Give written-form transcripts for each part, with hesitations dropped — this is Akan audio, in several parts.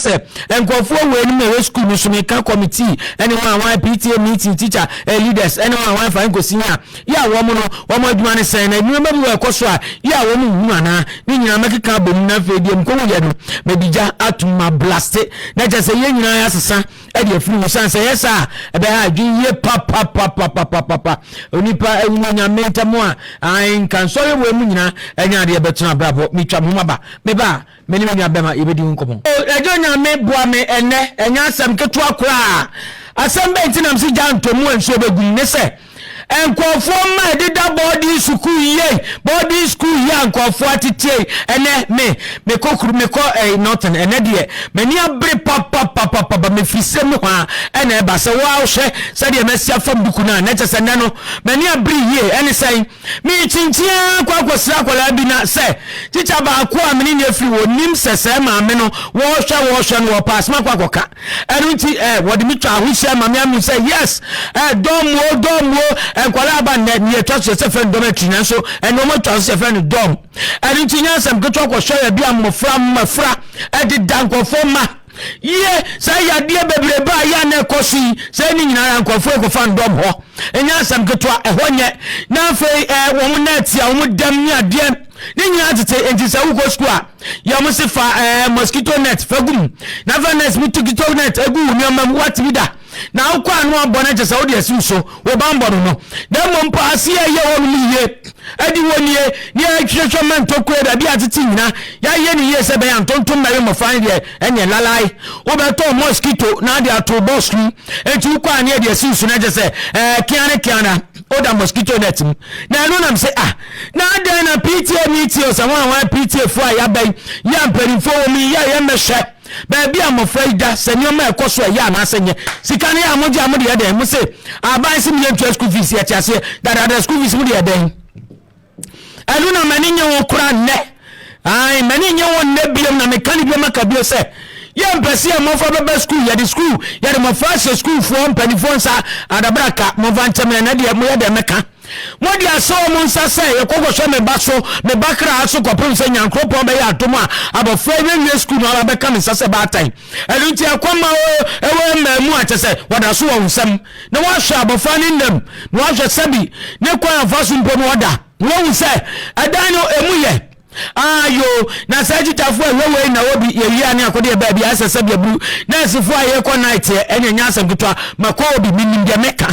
Sɛ nkurɔfoɔ wɔ anim na ɛwɔ sukuu no so meka committee ɛne wɔn a wɔn PTA meeting teacher eh, leaders ɛne wɔn a wɔn afa nkosi a yɛ a wɔn no wɔn adwuma ne sɛn na nneɛma bi wɔ ɛkɔ so a yɛ a wɔn nhunu anaa ne nyinaa mɛkeka abom na afei deɛ mkɔhu yɛ no mɛde gya atum ma blaste na kyɛ sɛ yɛn nyinaa yɛasesa ɛde afiri ho sane sɛ yɛ saa a ɛbɛha adwene yie papapapapapapa onipa ɛwunu nyame ntam a nka nsɔre wɔ mu nyinaa ɛnyɛ adeɛ bɛtena abrabɔ metwa mo maba meba a Me ne me nua bɛma yɛbɛdi ho nkɔmmɔ. O Agya Onyame boa me ɛnnɛ, ɛnyɛ asɛm ketewa koraa. Asɛm bɛn nti na mese gya ntɔ mu a nsuo bɛgu mu? Ne sɛ, nkurɔfoɔ mma ɛdeda boarding sukuu yei, boarding school yi a nkurɔfoɔ ateteɛ yi, ɛnnɛ me, mekɔ kuru, mekɔ eh, Norton, ɛnnɛ deɛ, m'ani abere papapapapapa, mefiri sɛm hɔ a ɛna ɛba. Sɛ wo ara wohwɛ sɛdeɛ masi afam duku no a, na kyerɛ sɛ nnɛ no, m'ani abere yie, ɛne sɛn? Merekyinkyin ara kɔ akɔsra akwadaa bi na sɛ tikya baako a me ne no afiri hɔ nim sɛ sɛɛ maame no wɔrehwɛ wɔrehwɛ no wɔpɛ asɛm akɔ akɔka. Ɛno nti eh, wɔde me twa ahohyia ma me amu sɛ yes eh, dɔm o dɔm o nkwadaa aba nnɛ ne yɛtwa so sɛ fɛ no dormitory nanso ɛnna wɔn atwa so sɛ fɛ no dɔm. Ɛno nti nyɛ asɛm ketewa kɔhwɛ yɛ bi a mmɔfra mmɔfra ɛdeda nkurɔfoɔ mma Yie, saa yadeɛ bebrebe a yɛ a na ɛkɔ so yi, sɛ ne nyinaa nkurɔfoɔ rekɔfa ndɔm hɔ. Ɛnyɛ asɛm ketewa, ɛhɔ nyɛ. Na afei ɛɛ wɔn nɛɛte a wɔn dɛm ne adeɛ ne nyinaa tete. Nti sɛ wokɔ sukuu a, yɛ wɔn se fa ɛɛ mosquito net fa gu mu. Na fa net mosquito net egu wo nneɛma mu, woate bi da? Na wokɔ ano abɔ no kyɛ sɛ wode asi wo so, wo banbɔ no no. Na mmom mpo ase a ɛyɛ hɔ nom yie, adi hɔ nie, ne yɛhwehwɛ ma ntokuro baabi a tete nyina, yɛayɛ no yie sɛ ɛbɛyɛ a ntontom mmɛwe mmɔfra no deɛ ɛneɛ lalae. Wobɛtɔ mosquito na ade ato box mu, enti wokɔ a ne yɛde asi wo so na kyɛ sɛ ɛɛ kea ne kea na woda mosquito net mu. Na ɛno nam sɛ ah, na adɛn na PTA meeting o sɛ hwan hwan PTA foɔ a yɛaba yi, yɛ a mpanimfoɔ wɔ mu yi, yɛ a yɛmmɛhwɛ. Baabi a mmɔfra yi da, sɛ nneɛma a ɛkɔ so a ɛyɛ anaasɛ nyɛ. Sika no yɛ a mogye a mode yɛ dɛn? Mo se aban se meyɛ ntua school fees, yɛte aseɛ. Dadaada school fees mode yɛ dɛn? Ɛno na m'ani nye ho koraa nnɛ. Ae, m'ani nye ho nnɛ biom na meka ne biom aka bio sɛ yɛmpɛ sɛ yɛn mmɔfra bɛba school, yɛde school, yɛde mmɔfra ahyɛ schoolfoɔ mpanimfoɔ nsa adabraka, momfa nkyɛ me ɛnɛ deɛ moyɛ dɛn mɛka. Mode ahyɛ wɔn nsa sɛ, Yɛkɔ kɔhwɛ me ba so, me ba kra so, kɔpem sɛ Nyankoropɔn bɛyɛ adom a abɔfra yi bɛwie sukuu no aba bɛka me nsa sɛ baatan. Ɛno nti ɛkɔm a ɛwɔ mmaa mu a kyɛ sɛ wɔda so wɔ wo nsam, na woahwɛ abɔfra no nnam, na woahwɛ sɛbi ne kwan a ɔfa so mpo no ɔda, na woahu sɛ ɛdan no ɛmu yɛ. Ah yoo, na saa akyitafo a ɛhwɛ wei na wɔ bi yɛwie a ne akɔde yɛ baabi a ɛsɛ sɛ bi aburu. Nɛɛsefo a yɛkɔ night ɛ ɛne ɛnyɛ asɛm ketewa, makɔ wɔ bi menim deɛ meka.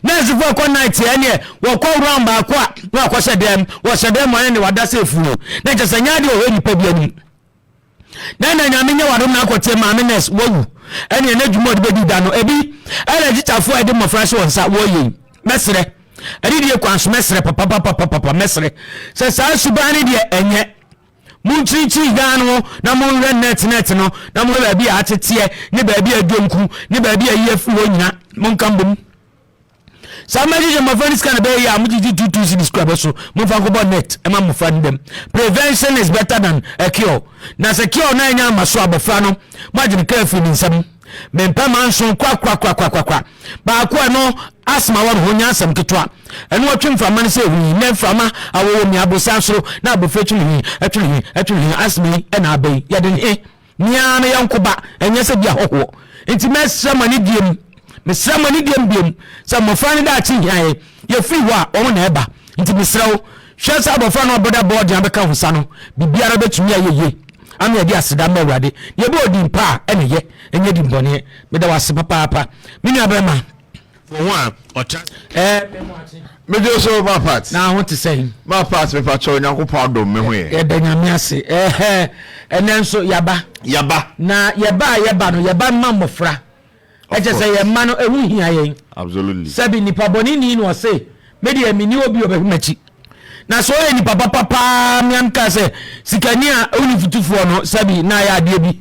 Nɛɛsefo a ɛkɔ night ɛ ɛneɛ wɔkɔ round baako a na wakɔhyɛ dɛm, wɔhyɛ dɛm a ɛne wada sɛ afuo. Na kyɛ sɛ nyɛ adeɛ ɔhɔ nipa bi anim. Na na nyame nyɛ wadom na akɔteɛ maame nurse wawu ɛne ɛna adwuma ɔde bɛdi da no ebi ɛna akyitafo a ɛde mmɔfra hyɛ wɔn nsa wɔyɛ yi mɛsrɛ ɛne deɛ kwan so mɛsrɛ papapapapapa mɛsrɛ sɛ saa suban no deɛ ɛnyɛ monkyirikyiri dan no na monhwɛ net net no na monhwɛ baabi a ateteɛ ne baabi a adwonku ne baabi a ayi afiri hɔ nyina monka mbom saa mɛgyegye mmɔfra no sika na bɛyɛ yɛ a mogyegye 22 cedis kura bɛ so momfa nkɔbɔ net ɛma mmɔfra no dɛm prevention is better than a cure na sɛ cure na ɛnyɛ ama so abɔfra no moagye ne kra afiri ne nsam mempɛ manso kwakwakwakwakwa Baako a ɛno asthma wɔ ne ho nyɛ asɛm ketewa. Ɛno ɔtwe mframa no sɛ hwii na mframa awɔwɔ mi abosan soro na abofra twe ne hwi, ɛtwe ne hwi, ɛtwe ne hwi. Asthma yi ɛna aba yi yɛde ne he me ara me yɔnko ba ɛnyɛ sɛ bi ahɔhoɔ. Nti mɛsrɛ mo anidie mu, mesrɛ mo anidie mu biom sɛ mmɔfra no daakye hia yɛn. Yɛfiri hɔ a wɔn na ɛba. Nti mesrɛ wo hwɛ sɛ abɔfra no ɔbɔda bɔɔden abɛka wo nsa no biribiara bɛtumi ayɛ yie. Ama yɛde aseda ma Awurade. Deɛ ɛbɔ odin pa a ɛna ɛyɛ, ɛnyɛ din bɔneɛ. Meda wo ase papaapa. Me nua bɛrima. Wɔ ho a ɔtra. Ɛɛ me mo ase. Medwo so ma part. Na ho te sɛn? Ma part me pa kyɛw Nyankopɔn adom me ho yɛ. Yɛda Nyame ase. Ɛhɛ ɛnɛ nso yaba. Yaba. Na yɛba a yɛba no yɛba ma mmɔfra. Ɛkyɛ sɛ yɛn mma no ɛho hia yɛn. Absolutely. Sɛbi nipa bɔne ni na ɔse me deɛ menni obi ɔbɛhwɛ m'akyi. Na sɛ ɔyɛ nipa papa paa mmea mka sɛ sikani a ɔni futufoɔ no sɛbi na ayɛ adeɛ bi.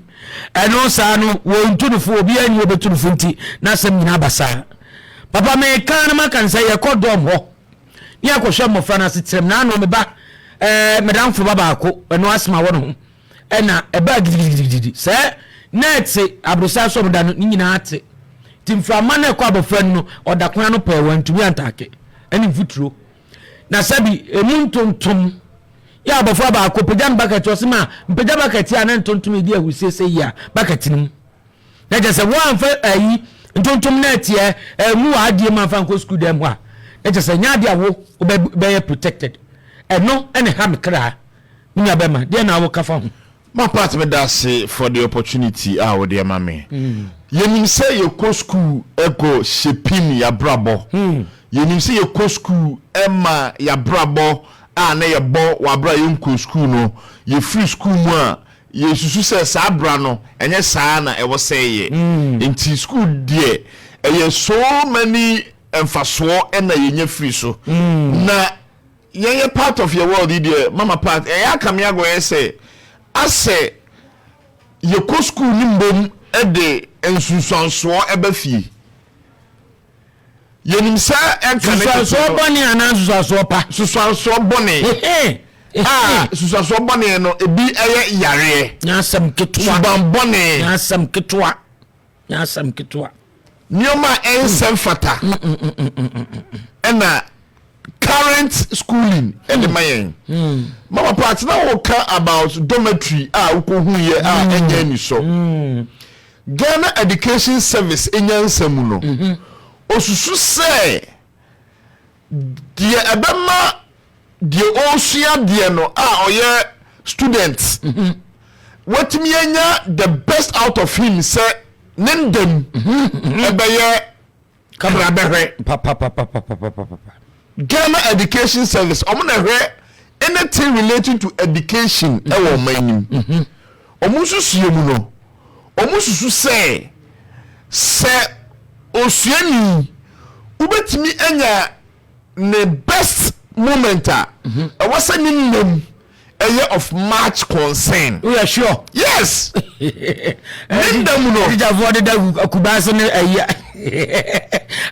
Ɛno saa no wɔntu no fo obiara ni ɔbɛtu no fo nti n'asɛm nyinaa ba saa. Papa meka no maka no sɛ yɛkɔ dɔm hɔ ne yɛakɔhwɛ mmɔfra no asetrɛm na ano me ba ɛɛ medamfo ba baako ɛno asoma wɔ ne ho. Ɛna ɛbaa gidigidigidi sɛ na ɛte aborosan so ɔda no ne nyinaa te nti mframa no ɛkɔ abɔfra no no ɔda kwan ano pɛɛ wantumi antaake ɛne mfuturo na sɛbi emu ntontom yɛ abɔfra baako pagya no bakɛte ɔse ma mpagya bakɛte a na ntontom edi ahusie sɛ yi a bakɛte no mu. Na kyerɛ sɛ woamfa ayi ntontom na ɛteɛ ɛmu wɔ adeɛ mu amfa nkɔ sukuu dan mu a, na kyerɛ sɛ nyɛ adeɛ a wo wobɛyɛ protected. Ɛno ɛna ɛha me kra. Me nua bɛma, deɛ na woka fa ho? Ma part meda ase for the opportunity a wode ama me. Yɛnim sɛ yɛkɔ school kɔ shaping yɛabrabɔ. Yɛnim sɛ yɛkɔ school ma yɛabrabɔ a na yɛbɔ wɔ aberɛ a yɛnkɔ school no, yɛfiri school mu a yɛsusu sɛ saa bra no ɛnyɛ saa na ɛwɔ sɛ ɛyɛ. Nti school deɛ ɛyɛ so many mfasoɔ na yɛnya firi so. Na yɛn yɛ part of yɛ world yi deɛ, mama part ɛyɛ aka me agɔyɛ sɛ asɛ yɛkɔ school ne mbom de nsunsuansoɔ ɛba fie. Yɛnim sɛ ɛnka ne Nsusuansoɔ bɔne anaa nsusuansoɔ pa? Nsusuansoɔ bɔne. A nsusuansoɔ bɔne no ebi ɛyɛ yareɛ. Nyɛ asɛm ketewa. Suban bɔne. Nyɛ asɛm ketewa. Nyɛ asɛm ketewa. Nneɛma a ɛnsɛ mfata ɛna current schooling ɛde ma yɛn. Mama Pat, na woka about dormitory a wokɔhu yɛ a ɛnyɛ anisɔ. Ghana Education Service nyansa mu no, osusu sɛ deɛ ɛbɛma deɛ ɔresua deɛ no a ɔyɛ student watumi anya the best out of him sɛ ne ndam ɛbɛyɛ krabɛhwɛ. Papapapapapapa. Ghana Education Service, ɔmo na ɛhwɛ anything relating to education ɛwɔ ɔman nim. Ɔmo nsusue mu no, ɔmo susu sɛ sɛ osuani wobɛtumi anya ne best moment a, ɛwɔ sɛ ne nnam ɛyɛ of much concern. Woyɛ sure? Yes, ne nnam no. Tikyafoɔ deda kubaase ne ayi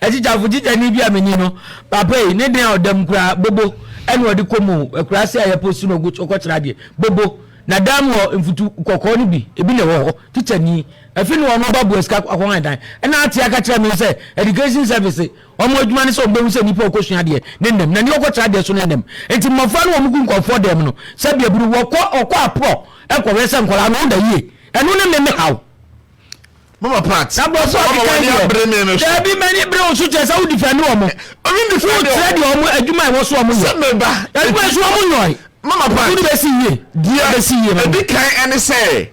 atikyafo, tikyani bi a meni no papa yi ne den a ɔdam koraa bobo ɛna ɔde kɔ mu akuraase a yɛpost no ɔkɔkyerɛ adeɛ bobo na dan mu hɔ mfutu kɔkɔɔ no bi ebi na ɛwɔ hɔ. Tikyani afi ne ɔno ba bua sika akɔhan dan ɛna ate aka kyerɛ me sɛ Education Service wɔn adwuma ne sɛ wɔn bɛhu sɛ nipa ɔkɔsua adeɛ ne nnam na nea ɔkɔkyerɛ adeɛ so ne nnam. Nti mmɔfra no wɔn gu nkɔfoɔ dɛm no sɛ biaburu wɔkɔ ɔkɔ aporɔ ɛkɔhwɛ sɛ nkɔlaa no ɔda yie. Ɛno ne me me haw. Mama Pat, Na borɔfo mama akeka w'ani deɛ abere me no so. Daabi, m'ani bere wo so kyerɛ sɛ wo defend wɔn. Obi defend Wokyerɛ wɔn. deɛ wɔn adwuma a ɛwɔ so wɔn yɛ. Sɛ meba. Adwuma nso wɔn nyɔe. Mama Pat. Wode bɛsi yie. Deɛ Bɛsi yie ma ɛdi kan ɛne sɛ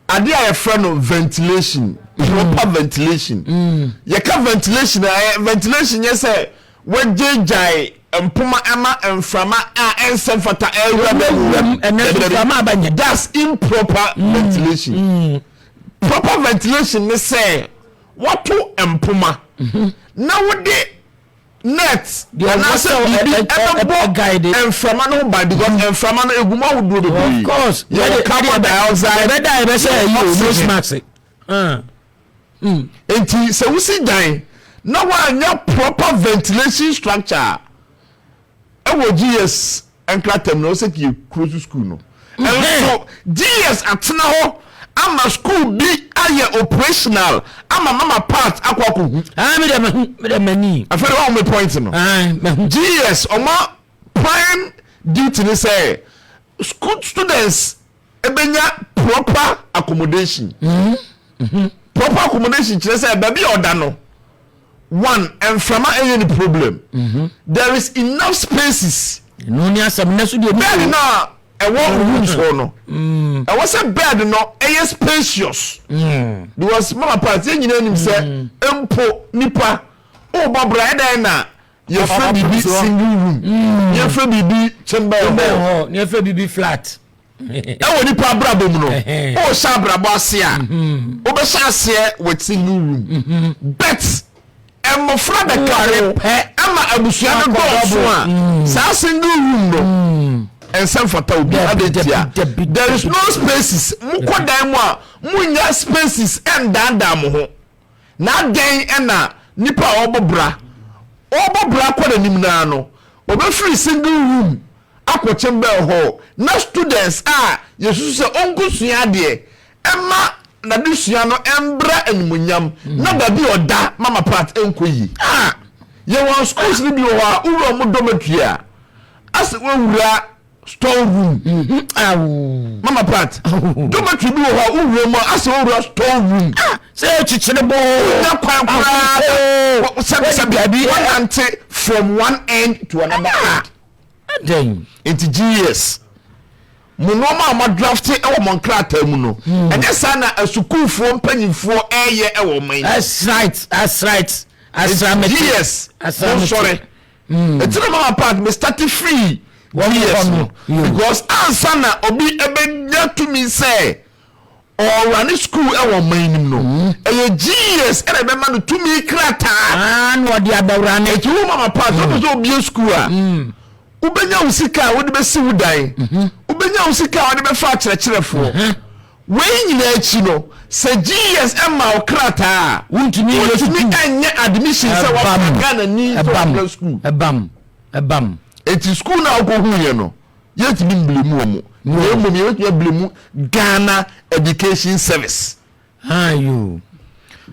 adeɛ a yɛfrɛ no ventilation, proper ventilation. Yɛka ventilation a, ɛyɛ ventilation nyɛ sɛ wɔagyaegyae mpoma ama mframa a ɛnsɛ mfata ɛwura bɛ Wuram, ɛnɛ so mframa aba nyɛ. That's improper ventilation. Proper ventilation ne sɛ wɔto mpoma na wode net Deɛ anaasɛ wɔsɛ biribi ɛ- guide. ɛbɛbɔ mframa no ho ban because mframa no egu mu ahodoɔ bebree. Of course. Yɛwɔ carbon dioxide, Yɛbɛda yɛbɛhyɛ yɛwɔ ayi o nose oxygen. mask. Ah. Nti sɛ wosi dan na woanya proper ventilation structure a ɛwɔ GES nkratam na wɔsɛ yɛ kuro so school no nso GES atena hɔ ama school bi ayɛ operational ama Mama Part akɔ akɔhu. Ah, mi dɛ mahu, mi dɛ m'ani. Afei de wɔn mi point no. Ah, mahu. GES ɔma prime duty ni sɛ school students ebenya proper accommodation. Proper accommodation kyerɛ sɛ baabi a ɔda no, one, mframa ɛnyɛ ni problem, there is enough spaces. No ni asɛm nɛ so deɛ. Bed na ɛwɔ rooms hɔ no, ɛwɔ sɛ bed no ɛyɛ spacious because Mama Part, yɛn nyinaa nim sɛ mpo nipa ɔbɔ bra ɛdan na yɛfrɛ biribi single room, yɛfrɛ biribi chamber hall, hɔ ne yɛfrɛ biribi flat. Ɛwɔ nipa abrabɔ mu no, ɔhyɛ abrabɔ ase a, wobɛhyɛ aseɛ with single room, but mmɔfra bɛka ho ama abusua no dɔɔso a, saa single room no ɛnsɛ mfata obi ade tia. There is no spaces. Mokɔ dan mu a, munya spaces ɛndaadaa mo ho. Na adɛn ɛna nipa a ɔbɔ bra, ɔbɔ bra kɔ n'anim naa no, ɔbɛfiri single room akɔ chamber hall, na students a yɛsusu sɛ ɔnkɔsua adeɛ ɛma n'adesua no ɛmbra animonyam na baabi a ɔda, Mama Part, ɛnkɔ yie? Ah, yɛwɔ schools no bi wɔ hɔ a wowura ɔmo dormitory a, asɛ wawura store room. Mama Pat, dormitory bi wɔ hɔ a wowura mu a asɛ wowura store room. Ah, sɛ ɛkyekyere bɔɔ. Wonya kwan koraa sɛbisɛbi wɔnante from one end to another end. Adɛn? Nti GES, mo nneɛma a moadrafte wɔ mo nkrataa mu no, ɛnyɛ saa na asukuufoɔ mpanyinfoɔ ɛreyɛ wɔ ɔman yi. That's right, that's right. Asramete. GES, monsɔre. Ɛti na mama part me start free GES no because ansa na obi ɛbɛnya tumi sɛ ɔrane school ɛwɔ ɔman nim no, ɛyɛ GES ɛna ɛbɛma no tumi krataa. Ah, na ɔde abɛwura ne. Ɛti wo mama part wopɛ sɛ obie school a, wobɛnya wo sika a wode bɛsi wo dan, wobɛnya wo sika a wode bɛfa akyerɛkyerɛfoɔ. Wei nyinaa akyi no, sɛ GES ma wo krataa a, Wontumi nyɛ wontumi sukuu. nyɛ admission sɛ wafa Ɛbam. Ghanani sɛ Ɛbam. ɔkura school. Ɛbam. Ɛbam. Enti school no a wokɔhuiɛ no, yɛntumi mblemu wɔn. Na mmom yɛbɛtumi ablemu Ghana Education Service. Ayo.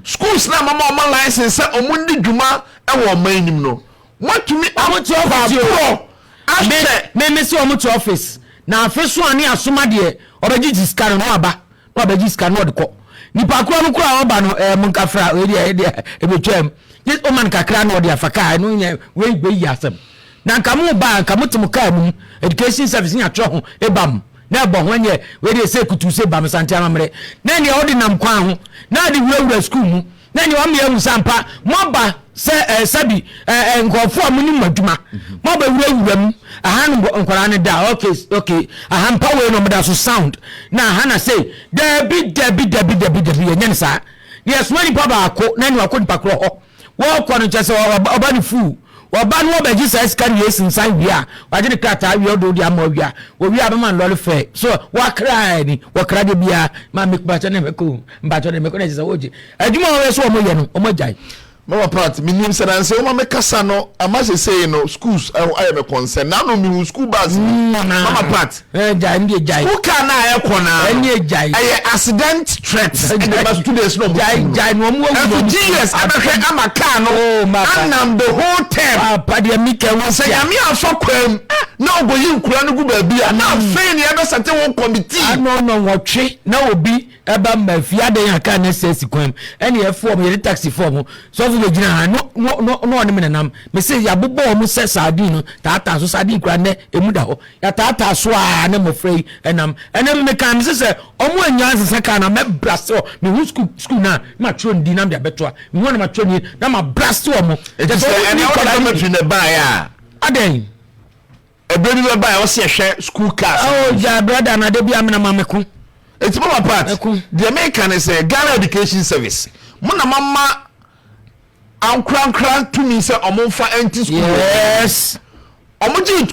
Schools no a mama wɔn license sɛ wɔn ndi dwuma wɔ ɔman nim no, moatumi Wɔn te office o. akɔ ahyɛ. Me me se wɔn te office na afe so a ne asoma deɛ ɔbɛgyegye sika no na waba na wabɛgye sika no na ɔde kɔ. Nipa korɔ no koraa a ɔba no ɛɛ mo nkafra wei deɛ ɛdeɛ ɛbɛtwam gye ɔma no kakra na ɔde afa kaa ɛno nyɛ wei wei yɛ asɛm. Na nka mo ba a nka mo te mo kaa mu education service ne atwerɛ ho ebam na ɛbɔ ho ɛnyɛ wei deɛ sɛ kutu sɛ bam sante amammerɛ na ɛneɛ ɔde nam kwan ho na ade wurawura sukuu mu na ɛneɛ wama yɛahu sɛ ampa moaba sɛ ɛɛ sɛbi ɛɛ nkurɔfoɔ a monim mo adwuma moaba wurawura mu aha no nkwadaa no da ok ok aha mpa wei na ɔmoda so sound na aha na sei dabi dabi dabi dabi dabi yɛnyɛ no saa na yɛsoma nipa baako na ɛneɛ wakɔ nipa korɔ hɔ Wɔkɔ no kyerɛ sɛ ɔba no fuu. Ɔba no ɔbɛgye saa sika no wie sensan wie a, wagye ne krataa wie ɔde wode ama wie a, wɔwie a bɛma no lɔre fɛ. So wakra ni, wɔkra de biara ma me mpakyɛ ne mɛkɔ mpakyɛ ne mɛkɔ na kyerɛ sɛ wɔgye. Adwuma a wɔyɛ so wɔn yɛ no, wɔn agyae. Mama Pat, menim sɛ nansa yi woma me kasa no ama sesei no schools ayɛ me concern. Nano mehu school bus bi. Mama Pat, School car no a ɛkɔ no ara no, ɛyɛ accident threat de ma students no a wɔte mu no. Ɛnso GS abɛhwɛ ama car no anam the whole term. Sɛ Nyame amfa kwan mu na ɔkɔyi nkura no gu baabi a, na afei na yɛbɛsɛte ho committee. Ano nnɔnwɔtwe na obi ɛba mma fie adɛn a car no asi asi kwan mu ɛne ɛfo ɔmo yɛde taxi fo ɔmo sɔfo bɛgyina ha no no no na ɔne me nenam mese yɛabobɔ ɔmo sɛ sardine no taataa so sardine koraa nnɛ emu da hɔ Yɛataataa so aa ne mmɔfra yi nam. Ɛnɛ me mekaa me se sɛ ɔmo annya ansesa kaa no a mɛ braste wɔ. Me hu sukuu sukuu no a na matwerɛ ne din na mede abɛtoa. Me hu a na matwerɛ ne din na ma braste ɔmo. Enti Kyerɛ sɛ sɛ ɔmo ɛnɛ nni wode nkwadaa no bi. dormitory na ɛbaeɛ a. Adɛn? Ɛberɛ bi bɛba a ɛwɔ sɛ yɛhwɛ school cars no Oh nso. gyae brother na da biara me na ma meko. Enti Mama Pat, Meko. deɛ meka ne sɛ Ghana Education Service, mo na moama ankorankora tumi sɛ ɔmo nfa nti sukuu wɔ Yes. Ɔmo gye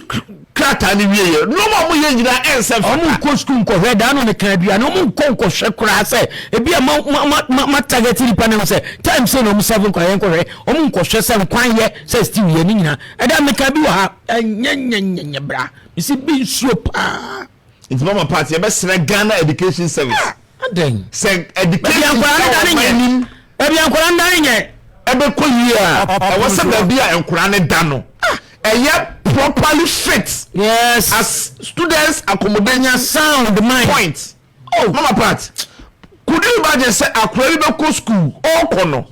krataa no wie yɛ nneɛma a ɔmo yɛ nyinaa ɛnsɛ mfata. Ɔmo nkɔ sukuu nkɔhwɛ daa no meka aduane ɔmo nkɔ nkɔhwɛ koraa sɛ ebi a ma ma ma ma ma target nipa no sɛ time sɛ na ɔmo serve nkwa yɛn nkɔhwɛ ɔmo nkɔhwɛ sɛ nkwan yɛ sɛ stew yɛ ne nyinaa ɛda meka bi wɔ ha ɛnyɛ nyɛ nyɛ nyɛ bra mesi bi nsuo paa. Nti mama part yɛbɛsrɛ Ghana Education Service. Ah, adɛn? Sɛ education Baabi a nkwadaa no da no nyɛ. anim. Baabi a nkwadaa no da no nyɛ. Ɛbɛkɔ yie a, ɛwɔ sɛ baabi a nkwadaa no da no, ɛyɛ properly fit. Yes. As students accommodation. Sound mind. Point. Oh. Mama Pat, could you imagine sɛ akwadaa bi bɛkɔ school, ɔrekɔ no,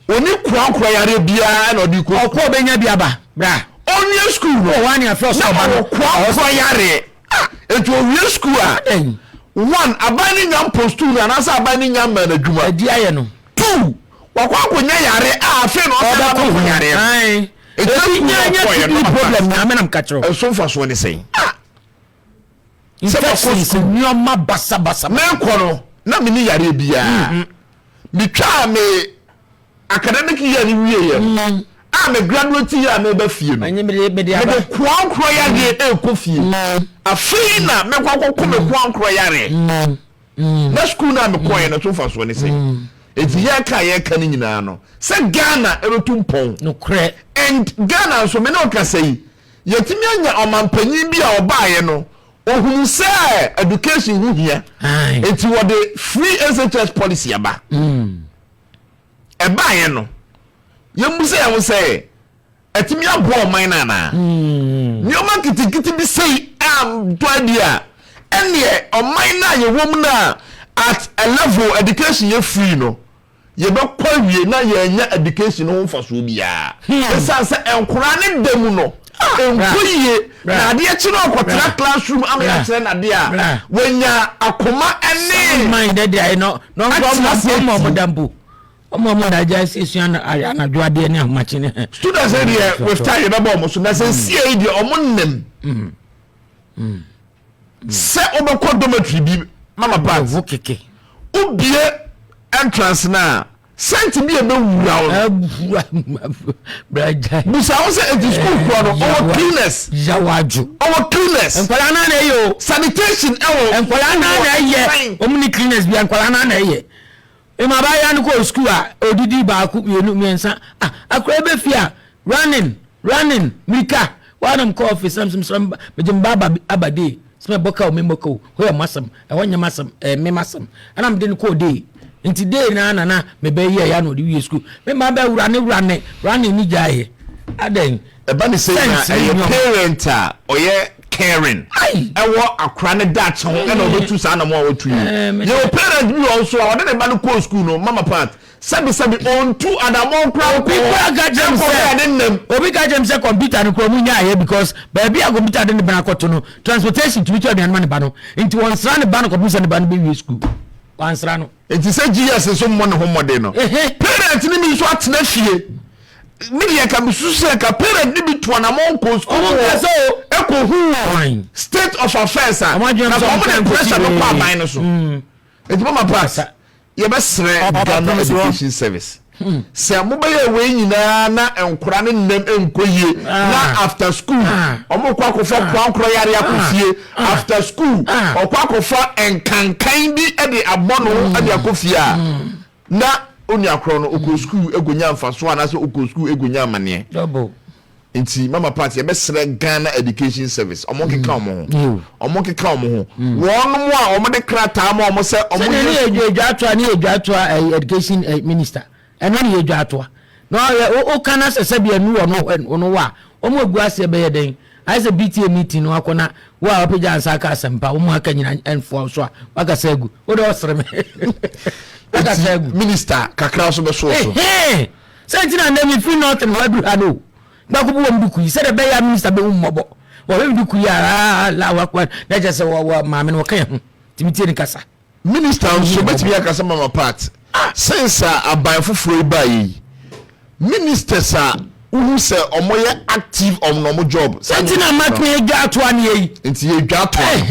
Ɔni koakoa yareɛ biara na ɔde kɔ. Ɔkɔ ɔbɛnya bi aba bra. Ɔnwie sukuu no. Ɔwɔ ani afɛ ɔsɛ ɔba no. Na ɔwɔ koakoa yareɛ. Ah eti ɔwie sukuu a. One aban no nya mpostu no anaasɛ aban no nya mmaa no adwuma. Ɛdi ayɛ no. Two wakɔ akɔnya yare a afei na ɔsɛ ba bɛkɔ yareɛ no. Eti sukuu no ɔkɔɔyɛ no problem nyame nam kakyerɛ. Ɛso mfasoɔ ne sɛn? Ah. Infections nneɛma basabasa. Mekɔ no na menni yareɛ biara. Metwaa me academic year no wieɛ no mm. a me graduate year a meba fie no mede koankorɔ yareɛ ɛrekɔ fie mm. Afei na mekɔ akɔkɔ me mm. koankorɔ yareɛ na sukuu no a mekɔɛ no so mfasoɔ ne sɛ ɛti yɛka yɛka no nyinaa no sɛ Ghana ɛbɛtu mpɔn nokorɛ. And Ghana nso me ne ɔkasa yi yɛtumi anya ɔmampanyin bi a ɔbaeɛ no Ohunu sɛ education ho hia, enti wɔde free SHS policy aba. Ɛbaeɛ no, yɛmmisa yɛn ho sɛ, Ɛtumi aboa ɔman no anaa? Nneɛma nketenkete bi sei a dɔ adi a, ɛnneɛ ɔman no a yɛwɔ mu no a at a level education yɛ free no, yɛbɛkɔ awie na yɛannya education no ho mfasoɔ biara. Ɛsiane sɛ nkoraa ne da mu no, ɛnkɔ yie na adeɛ kye no ɔkɔtena classroom ama yɛakyerɛ no adeɛ a, wanya akoma ne mind de ayɛ no na ɔmmɔ ɔmo da mpo. Ɔmo a ɔmo na agya esi esua na anadwo adeɛ ne ahomakye ne. Students yi deɛ with time yɛbɛbɔ ɔmo so na sɛ nsie yi deɛ ɔmo nim sɛ wobɛkɔ dormitory bi mama part Wo keke. Wobie entrance no a sɛnti bi a ɛbɛwura wo no. Bragya. Busa wo sɛ eti school korɔ no ɔwɔ cleaners. Yawadwo. Ɔwɔ cleaners. Nkwadaa naa na ɛyɛ o. Sanitation ɛwɔ. Nkwadaa naa na ɛyɛ. Ɔmo ni cleaners bia nkwadaa naa na ɛyɛ. Mmabaayewa no kɔɔ sukuu a odidi baako, mmienu, mmiɛnsa. Ah, akwadaa bɛ fie a, running, running, mirika. Wɔanam kɔ office na mesrɛ me megye me ba aba aba day. Sɛ mɛbɔ ka o, memmɔ ka o, hɔ yɛ mo asɛm, ɛhɔ nyɛ m'asɛm, ɛyɛ me m'asɛm. Ɛna mede no kɔɔ day. Nti day no ara na na me ba yi ɛyɛ na ɔde wie sukuu. Me mma bɛ wurane wurane, running no gyaeɛ. Adɛn? Ɛba ne sei na ɛyɛ parent a ɔyɛ caring ɛwɔ akora ne daakye ho ɛna ɔbɛtu saa anamɔ a watu yi. Yɛwɔ parent bi wɔ nso a ɔde ne ba no kɔɔ school no mama part sɛbi sɛbi ɔntu anamɔ koraa nkɔ hɔ ɛnkɔ hɔ ne nam. Obi ka kyerɛ me sɛ computer no koraa ɔmo nyaayɛ because baabi a computer de ne ba no akɔto no transportation tumi tɔ aduane ma ne ba no nti wɔnsra ne ba no kɔpem sɛ ne ba no bɛwie school wansra no. Nti sɛ GS nso mmɔ ne ho mmɔden no parent no bi nso atena fie. Me deɛ nka mesusu sɛ nka parent no bi tu anamɔn kɔ sukuu hɔ ɛkɔ hu state of affairs a na wɔn de pressure no kɔ aban no so. Nti mama pass yɛbɛsrɛ Ghana Education Service sɛ mobɛyɛ wei nyinaa na nkora ne nnam nkɔ yie na after school wɔn kɔ akɔfa koankorɔ yare akɔ fie after school ɔkɔ akɔfa nkankan bi de abɔ no ho de akɔ fie a na onua korɔ no ɔkɔ sukuu ɛkɔnya mfasoɔ anaasɛ ɔkɔ sukuu ɛkɔnya amaneɛ. Nti mama part yɛbɛsrɛ Ghana Education Service ɔmo nkeka ɔmo ho ɔmo nkeka ɔmo ho wɔnom a ɔmo de krataa ma ɔmo sɛ ɔmo yɛ sukuu. Sɛdeɛ ne yɛ dwa toa ne yɛ dwa toa education minister ɛno ne yɛ dwa toa na ɔyɛ woka na sɛ sɛbi ɛnu wɔ no ɔno wɔ a ɔmo agu aseɛ bɛyɛ dɛn. Ayɛ sɛ PTA meeting no akɔ na wo a wapagya nsa aka asɛmpa, wɔn aka nyina ɛnfoa wo so a, wakasa agu. Wo de ɔsere me. Wakasa agu. Minister kakra nso bɛso so. Sɛ nti na nnɛ mefiri North na waduru ha no. Gbako bu wɔn duku yi sɛdeɛ ɛbɛyɛ a minister bɛhu mmɔbɔ. Wɔhwɛ me duku yi a, Allahu Akbar, na kyerɛ sɛ wɔ maame no wɔka yɛn ho. Tumi tie ne kasa. Minister nso bɛtumi aka sɛ mama part since a aban foforɔ yi baeɛ yi ministers a wohu sɛ ɔmo yɛ active on ɔmo job. Sɛ nti na matumi adwa ato aneɛ yi. Nti yɛdwa ato ano.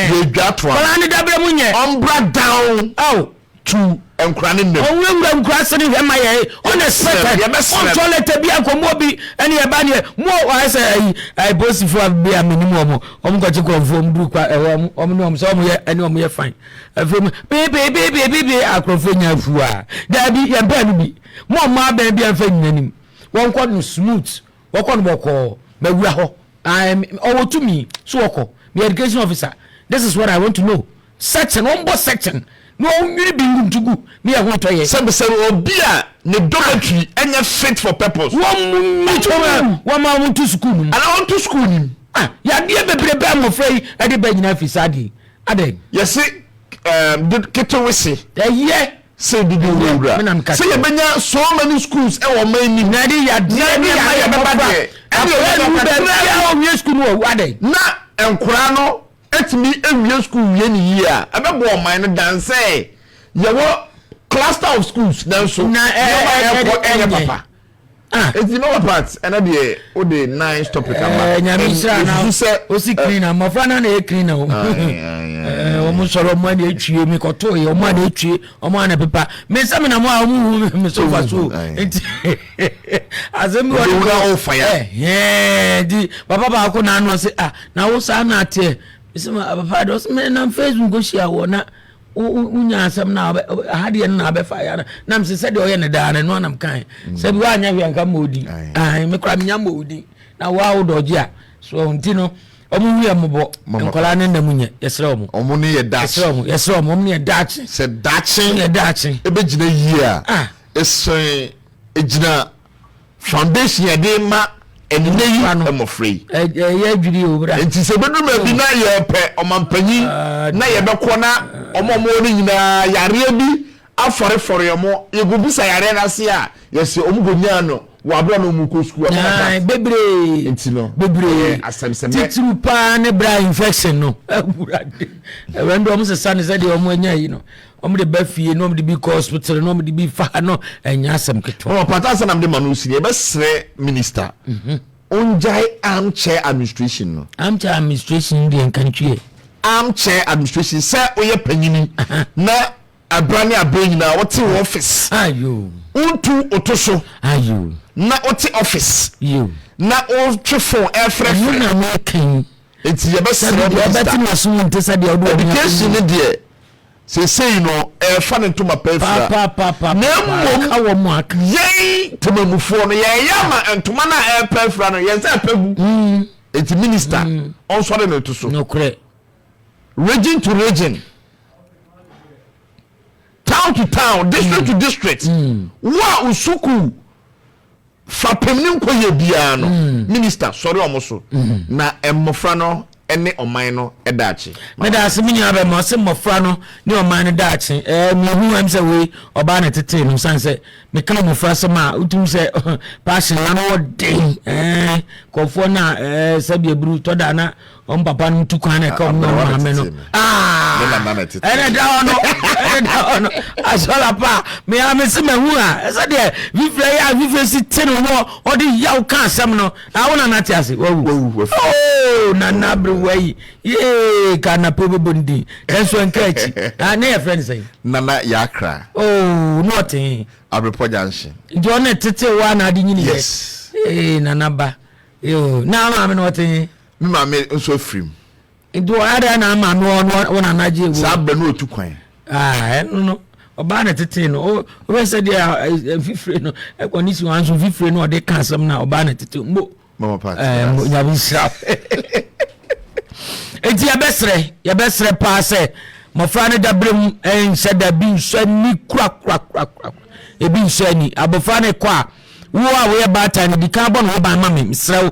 Yɛdwa ato ano. Kɔla ne dabrɛ mu nyɛ. Ɔmbra down. Aw. To nkura ne nnam. Ɔnwurawura nkura ase ne hwɛ ma yɛ unexpected. Ɔntɔ lɛtɛ bi akɔmmɔ bi ɛne ɛba neɛ mo ayɛ sɛ ayi ayi polisifoɔ a bi a menim wɔn. Wɔn kɔkye kurɔfoɔ wɔn duru kwa ɛhɔ wɔn wɔn ne wɔn sɛ wɔn yɛ ɛne wɔn yɛ fine afei mu beebeebeebeebe akorɔfoɔ nya afu a daabi yɛn pɛɛ no bi mo ɔmo abɛn bi anfa nyina nim wɔn kɔ no smooth wɔkɔ no bɔkɔɔ mɛwura hɔ ɛɛ ɔwɔ tumi so wɔkɔ me education officer this is what I want to know section wɔn bɔ section na wɔn nwiri bi ngu ntugu ne yɛ ho ntɔ yɛ. Sɛbisɛbi obi a ne dormitory ɛnyɛ fit for purpose. Wɔn mu wɔn ma wɔn to sukuu no mu. Ana wɔn to sukuu no mu. Ah, yadeɛ bebrebe a mmɔfra yi de ba nyinaa firi saa adeɛ yi. Adɛn? Yɛse um, ketewese. Ɛyɛ. Sɛ didi wurawura. Sɛ yɛbɛnya so many schools ɛwɔ ɔman nim. Na ɛde yadeɛ ne ɛma yɛ bɛba deɛ. Ɛne ɛbɛba kakra bi a ɔwie sukuu no wɔ adɛn? Na nkoraa no etumi ewie sukuu wie ne yie a, ɛbɛboa ɔman no dan sɛ yɛwɔ cluster of schools nanso nneɛma ɛkɔ ɛnyɛ papa. Ah. Eti mama part ɛna deɛ o de nice topic ama. Ɛɛ nyame nsira na o si clean na mmɔfra na na yɛ clean na o. Ɛɛ wɔn sɔrɔ wɔn ani etwie mi kɔtɔ yɛ wɔn ani etwie wɔn ani pepa mi nsɛm na mo a wɔn hu mi so fa so nti asɛm bi wɔn kɔ ɛhɛn nti papa baako na ano ɔsɛ ah na wo saa na ateɛ sɛ papa de ɔsɛ mɛ nam facebook ko hyia wɔ na. Wonya asɛm na aha deɛ no na abɛfa yɛ na nam sɛ sɛdeɛ ɔyɛ no daa no ɛno anam kan mm. sɛ bi woanyɛ hwɛ nka mmɔ odi me kora menya mmɔ odi na woa wo dɔgye a so nti no ɔmo hu yɛ mmɔbɔ nkwadaa ne nna mu nyɛ yɛsrɛ ɔmo ɔmo ne yɛ daakye yɛsrɛ ɔmo yɛsrɛ ɔmo ɔmo ne yɛ daakye sɛ daakye yɛ daakye ebɛgyina yie a ɛsɛn egyina. Foundation yɛde ma ɛnɛ yi mmɔfra yi. Ɛyɛ adwiri o bra. Nti sɛ bɛduru baabi na yɛpɛ ɔmampanyin na yɛbɛkɔ na ɔmo ɔmo no nyinaa yareɛ bi afɔrefɔre ɔmo, yɛkɔbisa yareɛ no ase a, yɛsɛ ɔmo kɔnyaa no wɔ abere na ɔmo kɔ sukuu. Bebree. Nti no bebree asɛmsɛmɛ. Titiriw paa ne bra infection no, awurade, ɛwɛ ndɛ ɔmo sesa ne sɛdeɛ ɔmo anya yi no, ɔmo de ba fie na ɔmo de bi kɔ hospital na ɔmo de bi fa no, ɛnyɛ asɛm ketewa. Ɔmo pata asɛm nam de ma no si, yɛbɛsrɛ minister ongyae armchair administration no. Armchair administration deɛ, nkantwie. Armchair administration sɛ woyɛ panyini na abira ne abere nyinaa wote wɔ office, wontu oto so na wote office na wotwe phone ɛfrɛfrɛ. Ɛno na mekan. Nti yɛbɛsrɛ minister, education ne deɛ, seesei no ɛfa ne ntoma pɛ fira, na mmom yɛn temamufoɔ no yɛyɛ ama ntoma no a ɛpɛ fira no, yɛn sɛ ɛpɛ gu. Nti minister ɔnsɔre ne to so. Nokorɛ. Region to region, town to town, district to district, wo a osukuu fapem ne nkɔyɛ biara no, minister sɔre ɔmo so na mmɔfra no ne ɔman no daakye. Meda ase, me nua bɛma ɔsɛ mmɔfra no ne ɔman no daakye. Mehu ɛm sɛ wei ɔbaa na tetee no, sane sɛ meka mmɔfra sɛm a wotum sɛ passion na no wɔ den. Kɔfoɔ no a sɛbi aburu tɔ da na ɔm papa no tu kwan na ɛka ɔm na ɔm maame no ɛne da hɔ no, ɛne da hɔ no asɔla pa mea me se mahu a ɛsɛ deɛ fifire yɛ a fifire si te no wɔ ɔde yaw ka asɛm no awo nana te ase wawu. Oh, nana aberewa yi yee ka na pe bɛbɔ ne din ɛnso ɛnka akyi ne yɛ frɛ ne sɛn? Nana Yakra. Oh, na ɔte Abrepɔ Junction. Nti ɔne tete wa na ade nyini yɛ. Yes. Ee, nana ba yo na maame na ɔte. Me maame nso afirim. Nti ɔyɛ na maame wɔ wɔ nana gye wo. Saa abirɛ no otu kwan. Aa, ɛno no ɔbaa na tete no, ɔbɛ sɛ deɛ mfifire no ɛkɔ ne si wɔn nso mfifire no ɔde ka asɛm na ɔbaa na tete mbo. Mama Party. Ɛɛ, Nyame nhyira. Eti yɛbɛsrɛ paa sɛ mmɔfra no dabere mu nhyɛ da bi nsɔ ani korakorakorakora, ebi nsɔ ani. Abɔfra no kɔ a, wo a woyɛ baatan no, di kan bɔ ne ho ban ma me, mesrɛ wo,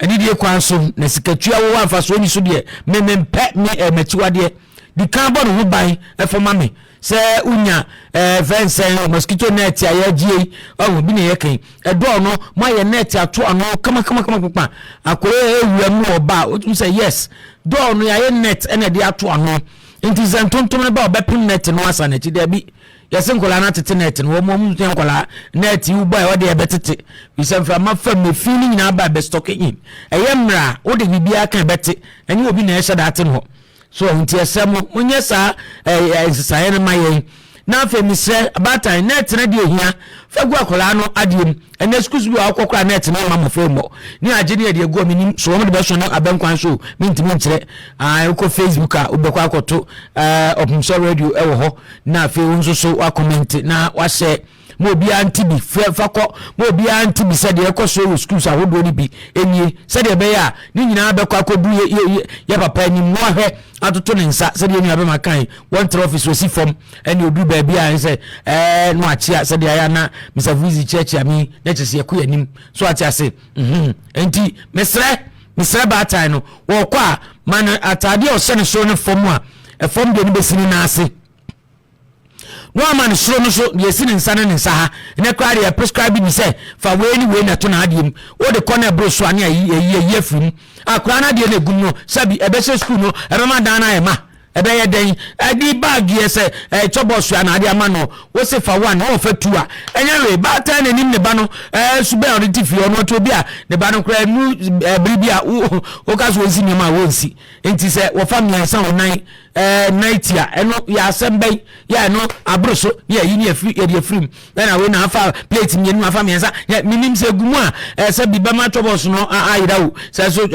anidie kwan so na sikatua wo amfa so ani so deɛ me mempɛ me m'akyiwadeɛ. Di kan bɔ ne ho ban ɛfɔ ma me sɛ wonya fɛnsɛn mosquito net a yɛagye yi, ɔho bi na yɛ kan ɛdɔɔ no mo ayɛ net ato ano kama kama kama kama, akɔyɛ ewura mu ɔba a wotumi sɛ yes, dɔɔ no yɛayɛ net ɛna ɛde ato ano, nti sɛ ntontom no ba, ɔbɛpem net no asa n'akyi. Daabi, yɛsɛ nkɔlaa no atete net no, wɔn wɔn nkɔlaa net yi wobɔ a ɛwɔ deɛ ɛbɛtete bisɛ mframa fam efi no nyinaa ba ɛbɛ stock in, ɛyɛ mmerɛ a wode biribiara kan ɛbɛte, ɛnyɛ obi na ɛhyɛ da ate no hɔ so. Nti ɛsɛ mo monyɛ saa ɛɛ nsesaeɛ no ma yɛn. Na afei mesrɛ abaatan, net no deɛ ehia fa gu akwadaa no adeɛ mu. Ɛnɛ sukuu bi a wakɔ koraa, net no ma mmɔfra mmɔ ne agye ne yɛde agu ɔmo anim so, wɔn de bɛso no abɛnkwan so, mentumi nkyerɛ. Aa, wokɔ Facebook a, wobɛkɔ akɔto Ɔpemsɔ Radio ɛwɔ hɔ, na afei wo nso so wa comment na wahyɛ ma obiara nti bi fɛ fa kɔ ma obiara nti bi sɛ deɛ ɛkɔ so wɔ schools ahodoɔ no bi nie, sɛdeɛ ɛbɛyɛ a ne nyinaa bɛkɔ akɔdu yɛ yɛ papa anim na wahwɛ atoto ne nsa sɛdeɛ nua bɛma kan wɔntra office wɔsi fam ɛne odu baabi a ɛsɛ no akyea sɛdeɛ ayɛ na Mr Fuzi kyiakyia mi na kyerɛ sɛ yɛkɔ yɛn anim so ate ase. Nti mesrɛ baatan no, wɔkɔ a, ma no ataadeɛ a ɔhyɛ ne soro ne fam a ɛfam deɛ no bɛsi ne nan ase, na wama no soro no so deɛ esi ne nsa ne ne nsa ha. Ɛnɛ koraa deɛ prescribe bi sɛ fa wei ne wei na ɛto n'adeɛ mu, wode kɔ na ɛboro so a, ne ayi ayi ayi afiri mu. Akwaraa no adeɛ no egum no sɛbi ɛbɛhyɛ sukuu no, ɛbɛma dan no ayɛ ma ɛbɛyɛ dɛn ɛde bag yɛ sɛ ɛkyɛ bɔs a na ade ama no, wose fa one na wɔfa two a, ɛnyɛ wei. Baatan n'anim ne ba no suban a ɔde te fie, ɔno ɔte obi a ne ba no koraa nu ɛbere bi a wo woka so wɔnsi nneɛma a wɔnsi, nti sɛ wɔfa mmiɛnsa wɔ nan nan ti a, ɛno yɛ asɛm bɛn yɛ ɛno aboro so ne yɛyi ne yɛfiri yɛde afiri mu, ɛna wei na afa plate mmienu, afa mmiɛnsa yɛ menim sɛ gu mu a sɛ bi bɛma twɔbɔs no ayera o, sɛ so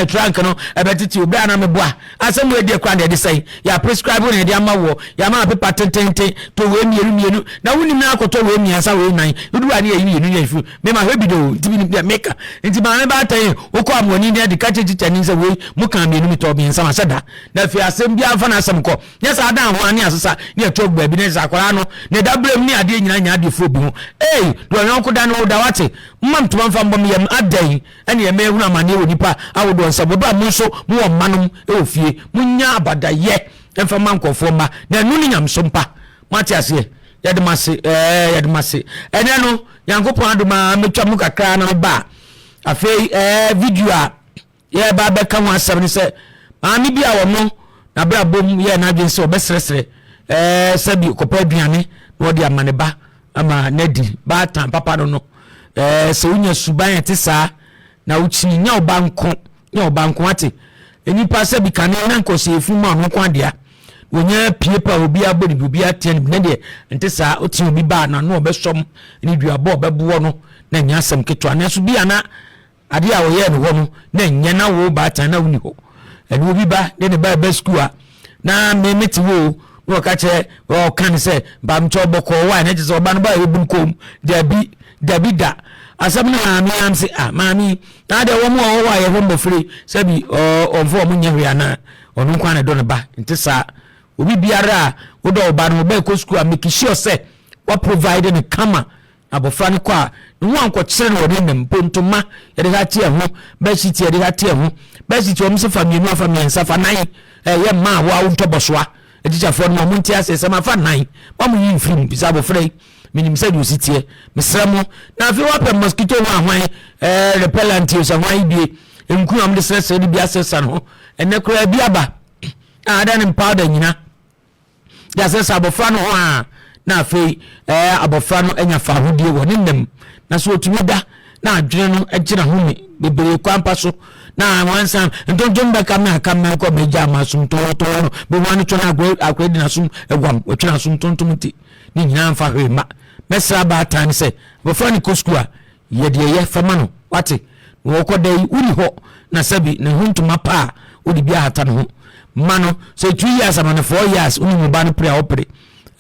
trunk no ɛbɛtete o, bere a na meboa asɛm wei deɛ kora deɛ ɛde sɛn. Adɛn, yɛ prescribe na yɛde ama woɔ, yɛama pepa tententen, tɔ wei mmienu mmienu, na wonim na akɔtɔ wei mmiɛnsa, wei nan, wodu a ne yɛyi mmienu ne yɛfiri. Mema hwɛ bi de o, nti menim deɛ meka. Nti maame baatan yi, wokɔ amoani ne ade ka kyerɛ tikyani sɛ wei mo kaa mmienu, metɔɔ mmiɛnsa, mahyɛ da. Na afei asɛm biara mfa n'asɛm kɔ. Nyɛ saa dan ho a ne asesa ne ɛto agu baabi na sɛ akwadaa no ne dabrɛm ne adeɛ nyinaa nya adeɛ firi obi ho. Ei, deɛ ɔyɔnko da ne wo da, wate? Mma ntoma mfa mbɔ me yam, adɛn ɛne ɛmɛ ehunu amaneɛ wɔ nipa ahodoɔ nsam, wɔ berɛ a mo nso mowɔ mma nom wɔ fie. Monnya abadayɛ mfa mma nkurɔfoɔ mma, na ɛno ne nyamesom pa. Moate aseɛ? Yɛde mo ase, ɛɛ, yɛde mo ase. Ɛnɛ no, Nyankopɔn adom a, mɛtwa mu kakra na meba a, afei ɛɛ, video a yɛreba abɛka ho asɛm ne sɛ, maame bi a ɔno n'abrabɔ mu yɛɛ n'adwene sɛ ɔbɛsrɛsrɛ ɛɛ sɛbi kɔpɛ aduane na ɔde ama ne ba ama n'adi baatan papa no no ɛɛ sɛ wonya suban a ɛte saa na wokyini nya ɔba nko nya ɔba nko ate nnipa sɛbi kane na nkɔsɛ efu ma ɔno nko adea wɔnya pie pa obi abɔ ne bi obi ateɛ ne bi na deɛ nte saa wote obi baa na ano ɔbɛsɔm ne duabɔ ɔbɛboɔ no na nya asɛm ketewa nanso bi ana Adeɛ a wɔyɛɛ no hɔ no na ɛnyɛ na wo baatan na wonni hɔ. Ɛne obi ba de ne ba ɛba sukuu a na me mete wo na ɔka kyerɛ ɔka ne sɛ mpamekyɛ ɔbɔkɔɔ wa na kyerɛ sɛ ɔba no ba a ɛbum kɔm dabi dabi da asɛm no maame am se ah maame na adeɛ wɔn a wɔwɔ a yɛhwɛ mmɔfra yi sɛbi ɔmfa wɔn nyɛ hwee anaa ɔno nko ara na ɛdɔ ne ba nte saa obi biara a wodɔ ɔba no ɔba ɛkɔ sukuu a make sure sɛ wa provide no kama Abɔfra no kɔ a, ne ho ankɔkyere no wɔ ne nna mu. Mpo ntoma, yɛde ha te ɛho, bɛhyiti yɛde ha te ɛho. Bɛhyiti wɔn se fa mmienu afa mmiɛnsa fa nan. Ɛyɛ mmaa a wɔawo ntɔbɔsoa. Atikyafoɔ no ma wɔn nte aseɛ sɛ mafa nan. Ma mo yi mfiri mu bisa abɔfra yi. Menim sɛ deɛ osi teɛ. Mesrɛ mo. Na afei wapɛ mosquito ho ahwan, ɛɛ repellent o sɛ hwan yi bie. Nku a wɔde srɛsrɛ de bi asrɛsrɛ no ho. Ɛnɛ koraa bi aba. A ada ne powder nyina. De asɛ sɛ abɔfra no ho a na afei ɛɛ abɔfra no anya fahodie wɔ ne nna mu na so otumi da na adwene no gyina ho me bebree kwampa so na wansa ntontom bɛka me aka me nkɔ me gya ma som tɔɔtɔɔ no me ho ano twɛn akora akora di n'asom aguam wɔtwe n'asom tontom nti ne nyinaa mfa hwee ma mɛsrɛ abaatan sɛ abɔfra no kɔ sukuu a Yɛ deɛ ɛyɛ fa ma no, wate? Na ɔkɔ da yi, wonni hɔ, na sɛbi ne ho ntoma pa a, wode bi ahata ne ho. Ma no, sɛ 2 years ama no 4 years, wonim wo ba no pere a ɔpere.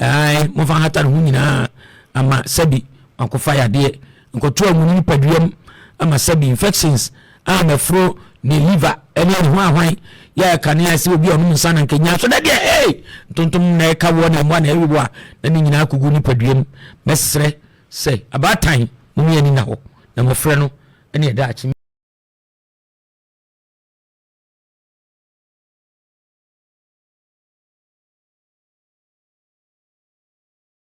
Ae, momfa nhata ne ho nyinaa ama sɛbi wakɔfa yadeɛ, nkɔto amu ne nipadua mu ama sɛbi infections a mɛforo ne liver ɛne ne ho ahwan yɛ kanea sɛ obi a ɔnom nsa na nkenya so na deɛ ee ntontom na ɛka woɔ na mmoa na ɛwe wo a na ne nyinaa kɔgu nipadua mu. Mɛsrɛ sɛ abaatan mo ani nna hɔ na mmɔfra no ne ɛdaakye.